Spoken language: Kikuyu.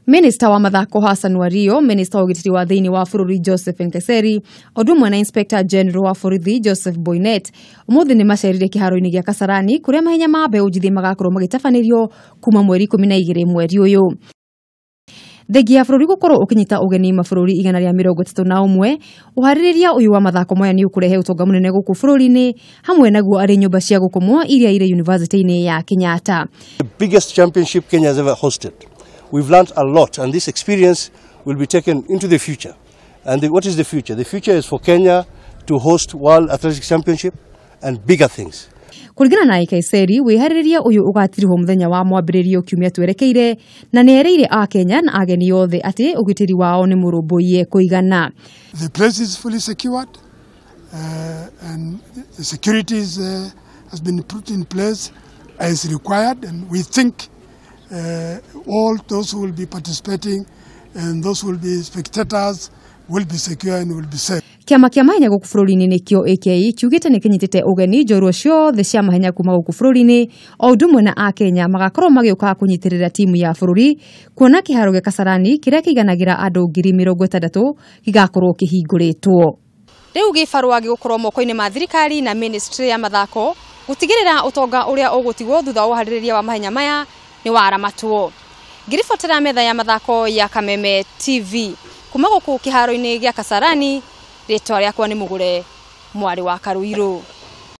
Minista wa mathako Hassan Wario, minista wa ũgitĩri wa thĩinĩ wa bũrũri Joseph Nkaissery, o ũndũ ũmwe na Inspector General wa borithi Joseph Boinnet ũmũthĩ nĩ macerire kĩharo-inĩ gĩa Kasarani kũrĩa mahenya ma mbeũ njĩthĩ magakorwo magĩtabanĩrio kuma mweri 12 mweri ũyũ. Thengia ya bũrũri gũkorwo ũkĩnyita ũgeni mabũrũri 131, ũharĩrĩria ũyũ wa mathako maya nĩ ũkũrehe ũtonga mũnene gũkũ bũrũri-inĩ, hamwe naguo arĩ nyũmba cia gũkomwo iria irĩ University-inĩ ya Kenyatta. The biggest championship Kenya has ever hosted. We've learned a lot, and this experience will be taken into the future. And what is the future? The future is for Kenya to host World Athletics Championship and bigger things. Kũringana na Nkaissery, wĩharĩrĩria ũyũ ũgatirihwo mũthenya wa mwambĩrĩrio kiumia twerekeire, na nĩ erĩire akenya na ageni othe atĩ ũgitĩri wao nĩ mũrũmbũiye kũigana. The place is fully secured, and the security has been put in place as required, and we think all those who will be participating and those who will be spectators will be secure and will be safe. Kĩama kĩa mahenya gũkũ bũrũri-inĩ nĩkĩo AKE kiugĩte nĩ kĩnyitĩte ũgeni njorua ciothe cia mahenya kuma gũkũ bũrũri-inĩ, o ũndũ ũmwe na akenya magakorwo magĩũka kũnyitĩrĩra timu ya bũrũri, kuona kĩharo gĩa Kasarani kĩrĩa kĩiganagĩra andũ 60,000 gĩgakorwo kĩhingũrĩtwo. Rĩu gĩbarũa gĩgũkorwo moko-inĩ ma thirikari na ministry ya mathako gũtigĩrĩra ũtonga ũrĩa ũgũtigwo thutha wa ũharĩrĩria wa mahenya maya nĩ waramatwo. Ngĩribotera metha ya mathako ya Kameme TV kuma gũkũ kĩharo-inĩ gĩa Kasarani, rĩtwa rĩakwa nĩ Mũgũre mwarĩ wa Karuirũ.